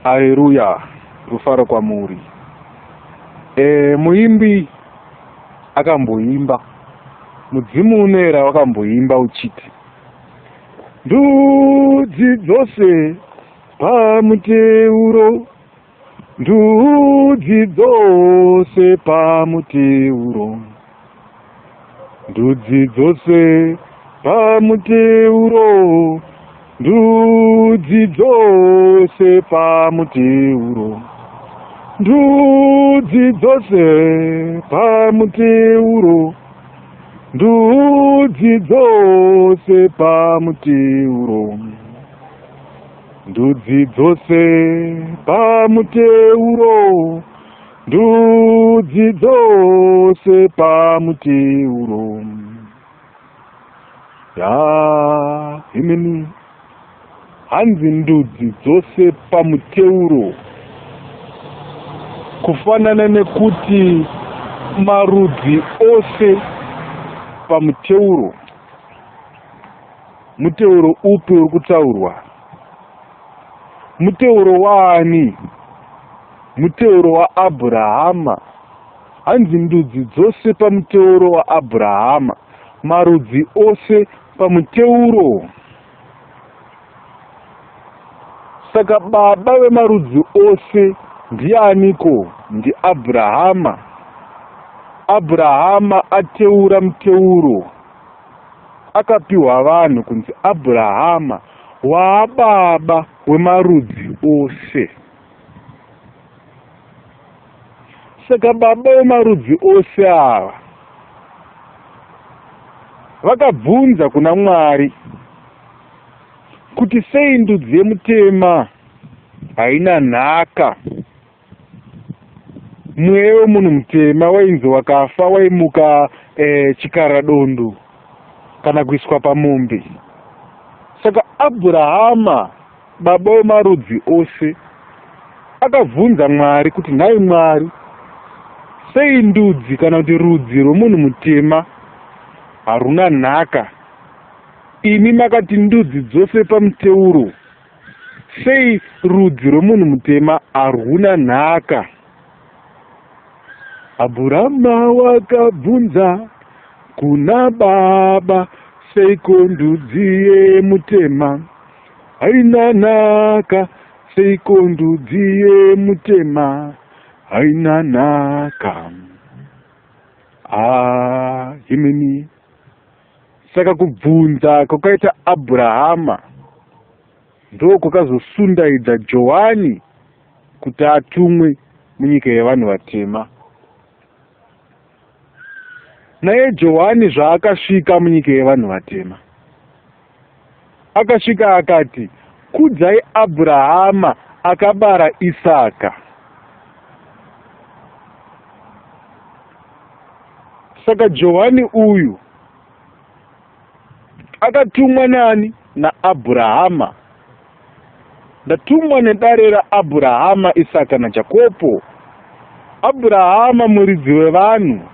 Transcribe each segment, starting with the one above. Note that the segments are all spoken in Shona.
Areruya, rufaro kwamuri. E, muimbi akamboimba, mudzimu unoera wakamboimba uchiti, ndudzi dzose pamuteuro, ndudzi dzose pamuteuro, ndudzi dzose pamuteuro, ndudzi dzose pamuteuro, ndudzi dzose pamuteuro, ndudzi dzose pamuteuro, ndudzi dzose pamuteuro, ndudzi dzose pamuteuro. Ya himini, hanzi ndudzi dzose pamuteuro, kufanana nekuti marudzi ose pamuteuro. Muteuro upi uri kutaurwa? Muteuro waani? Muteuro waAbhurahama. Hanzi ndudzi dzose pamuteuro waAbhurahama, marudzi ose pamuteuro. Saka baba vemarudzi ose ndianiko? NdiAbhurahama. Abhurahama ateura muteuro, akapiwa vanhu kunzi Abhurahama waababa wemarudzi ose. Saka baba vemarudzi ose ava vakabvunza kuna Mwari kuti sei ndudzi yemutema haina nhaka. Mweya wemunhu mutema wainzi wakafa waimuka chikaradondo kana kuiswa pamombe. Saka Abhurahama baba wemarudzi ose akabvunza Mwari kuti, nhai Mwari, sei ndudzi kana kuti rudzi rwemunhu mutema haruna nhaka? Imi makati ndudzi dzose pamuteuro, sei rudzi rwemunhu mutema haruna nhaka? Abhurama wakabvunza kuna baba, seiko ndudzi yemutema haina nhaka? Seiko ndudzi yemutema haina nhaka? Ah, himini. Saka kubvunza kwakaita Abhurahama ndokwakazosundaidza Johani kuti atumwe munyika yevanhu vatema. Naye Johani zvaakasvika munyika yevanhu vatema, akasvika akati, kudzai Abhurahama akabara Isaka. Saka Johani uyu akatumwa nani? NaAbhurahama. Ndatumwa nedare raAbhurahama, Isaka naJakopo. Abhurahama muridzi wevanhu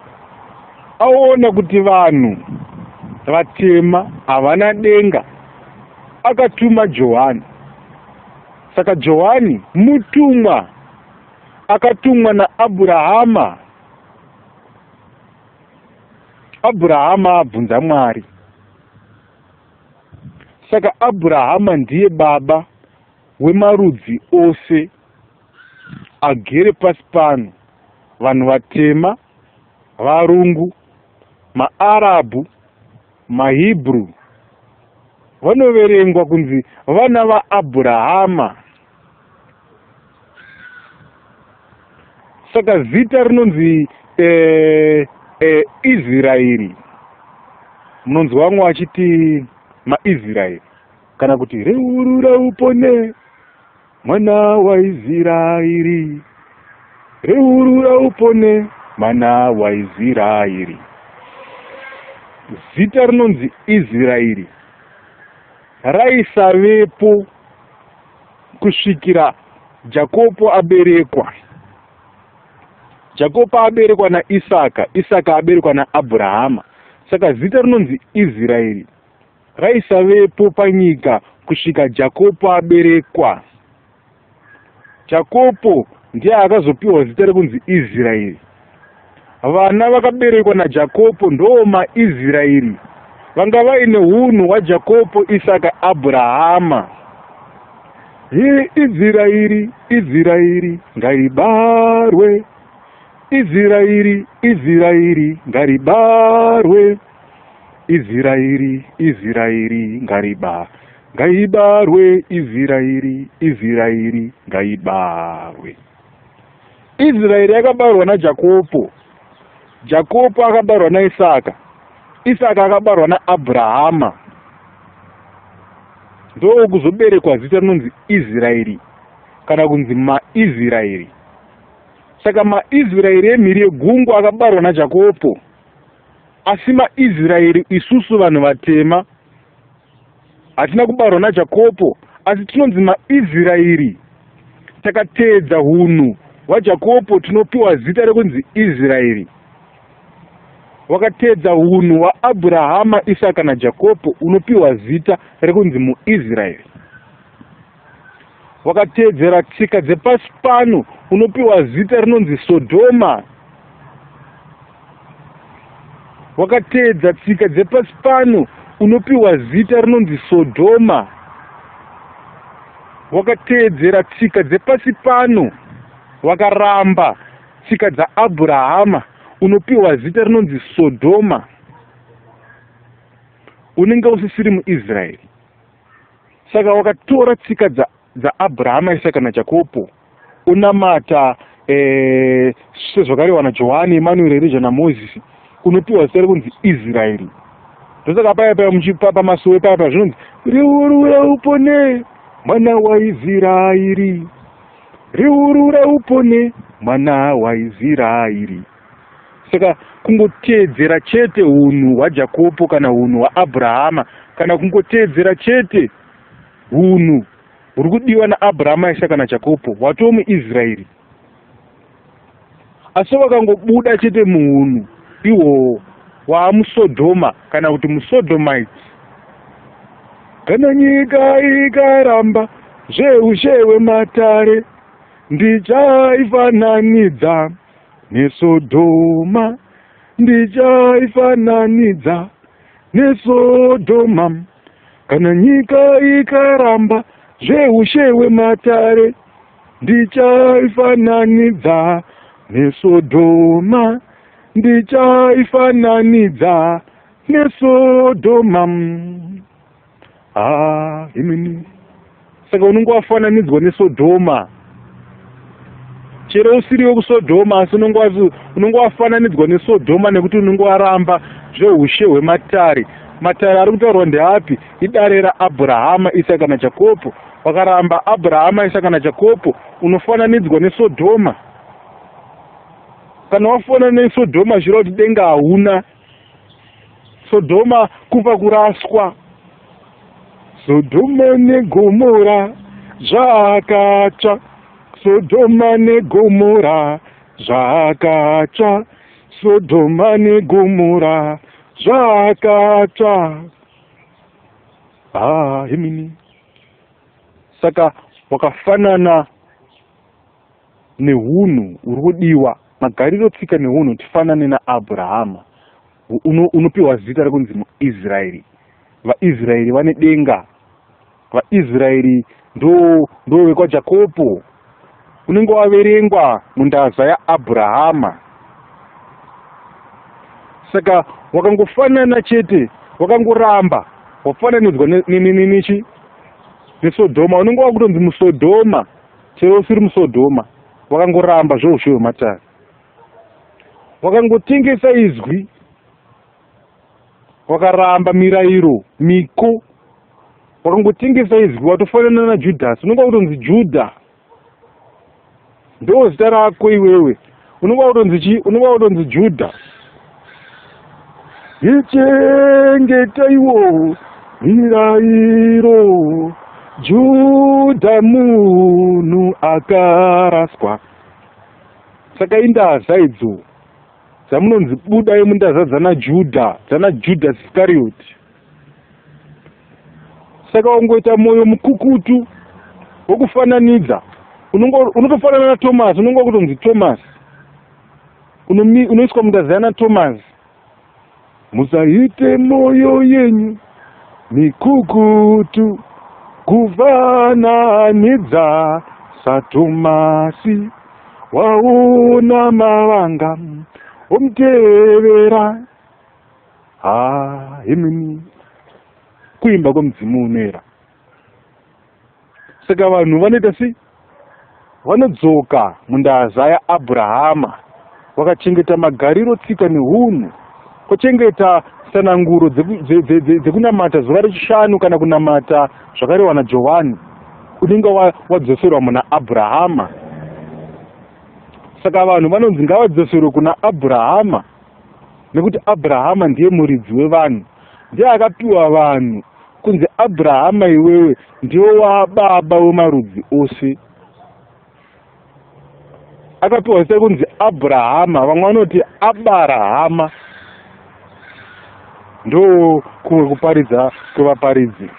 aona kuti vanhu vatema havana denga, akatuma Johani. Saka Johani mutumwa akatumwa naAbhurahama. Abhurahama abvunza Mwari. Saka Abhurahama ndiye baba wemarudzi ose agere pasi pano, vanhu vatema, varungu, maArabhu, maHibru, vanoverengwa kunzi vana vaAbhurahama. Saka zita rinonzi Israeri, munonzwa vamwe vachiti maIsraeri kana kuti reurura upone mwana waIsraeri, reurura upone mwana waIsraeri. Zita rinonzi Israeri raisavepo kusvikira Jakopo aberekwa. Jakopo aberekwa naIsaka, Isaka aberekwa naAbhurahama. Saka zita rinonzi Israeri raisavepo panyika kusvika Jakopo aberekwa. Jakopo ndiye akazopiwa zita rekunzi Israeri. Vana vakaberekwa naJakopo ndoo maIsraeri vanga vaine hunhu hwaJakopo, Isaka, Abrahama. Hi Israeri, Israeri ngaibarwe. Israeri, Israeri ngaribarwe. Israeri, Israeri ngariba ngaibarwe. Israeri, Israeri ngaibarwe. Israeri yakabarwa naJakopo. Jakopo akabarwa naIsaka. Isaka akabarwa naAbrahama. Ndokuzoberekwa zita rinonzi Israeri kana kunzi maIsraeri. Saka maIsraeri emhiri yegungwa akabarwa naJakopo. Asi maIsraeri isusu vanhu vatema hatina kubarwa naJakopo, asi tinonzi maIsraeri. Takateedza hunhu hwaJakopo tinopiwa zita rekunzi Israeri. Wakateedza hunhu hwaAbrahama, Isaka naJakopo unopiwa zita rekunzi muIsraeri. Wakateedzera tsika dzepasi pano unopiwa zita rinonzi Sodhoma. Wakateedza tsika dzepasi pano unopiwa zita rinonzi Sodhoma. Wakateedzera tsika dzepasi pano wakaramba tsika dzaAbrahama unopiwa zita rinonzi Sodhoma. Unenge usisiri muIsraeri. Saka wakatora tsika dzaAbrahama, dza Isaka naJakopo unamata sezvakarehwa naJohani, Emanueri, Erija naMozisi, unopiwa zita rekunzi Israeri. Ndosaka paya paya muchipa pamasowe paya paya zvinonzi reurura upone mwana waIsraeri, reurura upone mwana waIsraeri. Saka kungoteedzera chete hunhu hwaJakopo kana hunhu hwaAbrahama kana kungoteedzera chete hunhu huri kudiwa naAbrahama, Isaka naJakopo watoo muIsraeri. Asi vakangobuda chete muhunhu ihwohwo waamuSodhoma kana kuti muSodomite. Kana nyika ikaramba zveushe hwematare ndichaifananidza neSodhoma, ndichaifananidza neSodhoma. Kana nyika ikaramba zveushe hwematare ndichaifananidza neSodhoma, ndichaifananidza neSodhoma. Ah, imini. Saka unenge wafananidzwa neSodhoma. Chero usiri wekuSodhoma asi unenge wafananidzwa neSodhoma nekuti unenge waramba zveushe hwematare. Matare ari kutaurwa ndeapi? Idare raAbrahama, Isaka naJakopo. Wakaramba Abrahama, Isaka naJakopo, unofananidzwa neSodhoma. Kana wafanana neSodhoma zvireva kuti denga hauna. Sodhoma kufa kuraswa. Sodhoma neGomora zvakatsva. Sodhoma neGomora zvakatsva. Sodhoma neGomora zvakatsva. Ah, himini. Saka wakafanana nehunhu uri kudiwa, magariro, tsika nehunhu tifanane naAbrahama. Unopiwa zita rekunzi muIsraeri. VaIsraeri vane denga. VaIsraeri ndo ndo vekwaJakopo. Unenge waverengwa mundaza yaAbrahama. Saka wakangofanana chete, wakangoramba wafananidzwa nechi neSodhoma, unenge wakutonzi muSodhoma chero usiri muSodhoma, wakangoramba zveushe hwematare, wakangotengesa izwi, wakaramba mirayiro miko, wakangotengesa izwi, watofanana naJudhasi, unenge wakutonzi Judha, ndo zita rako iwewe, unenge wakutonzi chii? Unenge wakutonzi Judha. Ichengetaiwo mirayiro, Judha munhu akaraswa. Saka indaza idzo dzamunonzi budai mundaza dzana Judha, dzana Judhasi Iskarioti. Saka wangoita mwoyo mukukutu wokufananidza. Unotofanana naThomas, unonge wakutonzi Thomas. Unoiswa mundaza yana Thomas. Musaite moyo yenyu mikukutu kufananidza saTomasi waona mavanga omutevera. Ha, imini kuimba kwemudzimu unoera. Saka vanhu vanoita sei? Vanodzoka mundaza yaAbhurahama vakachengeta magariro, tsika nehunhu, vochengeta tsananguro dzekunamata zuva rechishanu kana kunamata zvakarehwa naJohani, unenge wadzoserwa muna Abhurahama. Saka vanhu vanonzi ngavadzoserwe kuna Abhurahama nekuti Abhurahama ndiye muridzi wevanhu, ndiye akapiwa vanhu kunzi Abhurahama iwewe ndiwe wababa wemarudzi ose. Akapiwa zita kunzi Abhurahama, vamwe vanoti Abarahama, ndo kumwe kuparidza kwevaparidzi.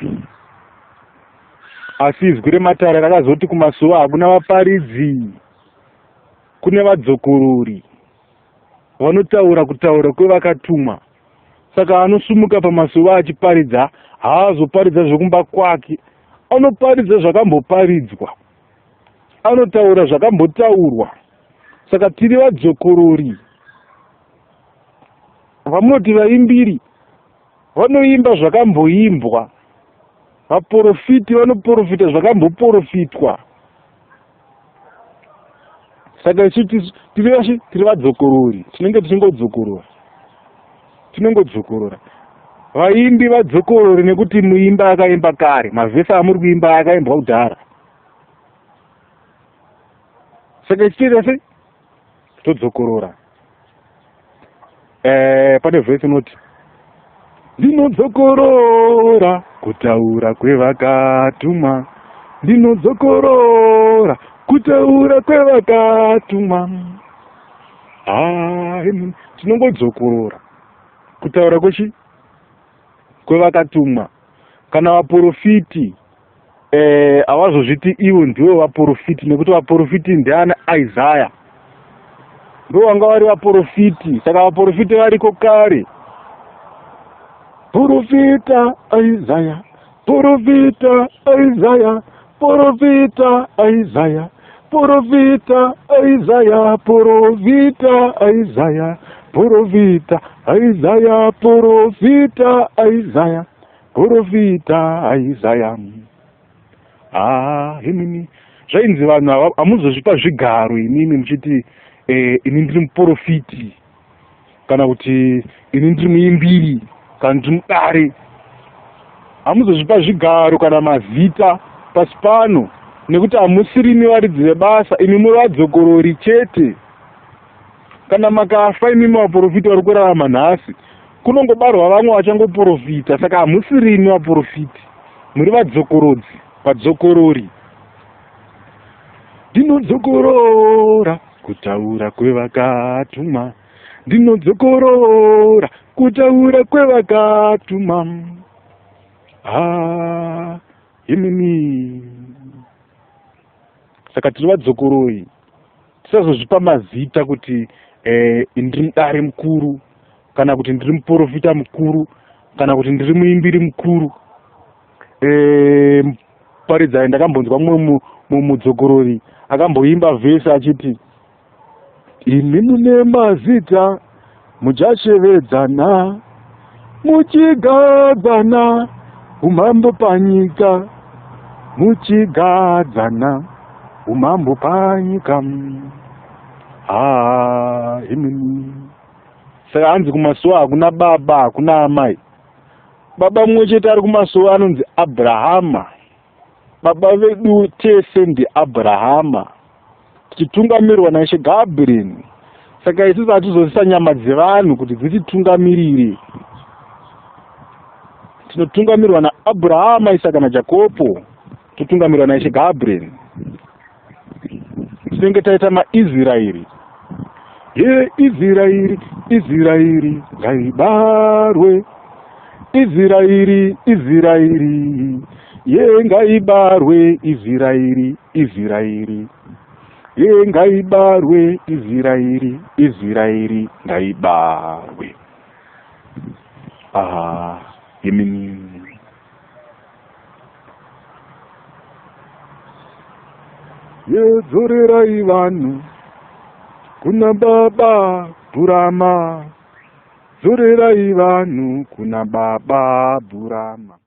Asi izwi rematare rakazoti kumasuva hakuna vaparidzi, kune vadzokorori vanotaura kutaura kwevakatumwa. Saka anosumuka pamasuva achiparidza haazoparidza zvekumba kwake, anoparidza zvakamboparidzwa, anotaura zvakambotaurwa. Saka tiri vadzokorori. Vamunoti vaimbiri vanoimba zvakamboimbwa, vaporofiti vanoporofita zvakamboporofitwa. Saka isu tiri vashi tiri vadzokorori, tinenge tichingodzokorora, tinongodzokorora. Vaimbi vadzokorori nekuti muimba akaimba kare, mavhesi amuri kuimba akaimbwa kudhara. Saka isu toita sei? Todzokorora. Pane vhesi inoti ndinodzokorora kutaura kwevakatumwa, ndinodzokorora kutaura kwevakatumwa. Tinongodzokorora kutaura kwechi kwevakatumwa. Kana vaporofiti havazozviti ivo ndivo vaporofiti, nekuti vaporofiti ndiana Isaya, ndo vanga vari vaporofiti. Saka vaporofiti variko kare. Porofita Isaya, porofita Isaya, porofita Isaya, porofita Isaya, porofita Isaya, porofita Isaya, porofita Isaya, porofita Isaya. Imini zvainzi vanhu ava hamuzozvipa zvigaro imimi muchiti ini ndiri muporofiti, kana kuti ini ndiri muimbiri, kana ndiri mudare. Hamuzozvipa zvigaro kana mazita pasi pano, nekuti hamusirimi varidzi vebasa, imi muri vadzokorori chete. Kana makafa imimi vaporofiti vari kurarama nhasi, kunongobarwa vamwe vachangoporofita. Saka hamusirimi vaporofiti, muri vadzokorodzi, vadzokorori. Ndinodzokorora kutaura kwevakatumwa, ndinodzokorora kutaura kwevakatumwa. Imimi. Saka tiri vadzokorori, tisazozvipa mazita kuti ndiri mudare mukuru, kana kuti ndiri muporofita mukuru, kana kuti ndiri muimbiri mukuru. Paridzai, ndakambonzwa mumwe mudzokorori akamboimba vhesi achiti imi mune mazita muchashevedzana, muchigadzana umambo panyika, muchigadzana umambo panyika. Imimi. Saka hanzi kumasuwa hakuna baba, hakuna amai. Baba mumwe chete ari kumasuwa anonzi Abrahama. Baba vedu tese ndiAbrahama, tichitungamirwa naIshe Gabriel. Saka isusu hatizosisa nyama dzevanhu kuti dzititungamirire. Tinotungamirwa naAbrahama, Isaka naJakopo, totungamirwa naIshe Gabriel. Tinenge taita maIsraeri. Ye Israeri, Israeri ngaibarwe. Israeri, Israeri, Ye ngaibarwe Israeri, Israeri. Ye ngaibarwe Israeri, Israeri ngaibarwe. Aha, yemini. Yedzorerai vanhu kuna baba Bhurama. Dzorerai vanhu kuna baba Bhurama.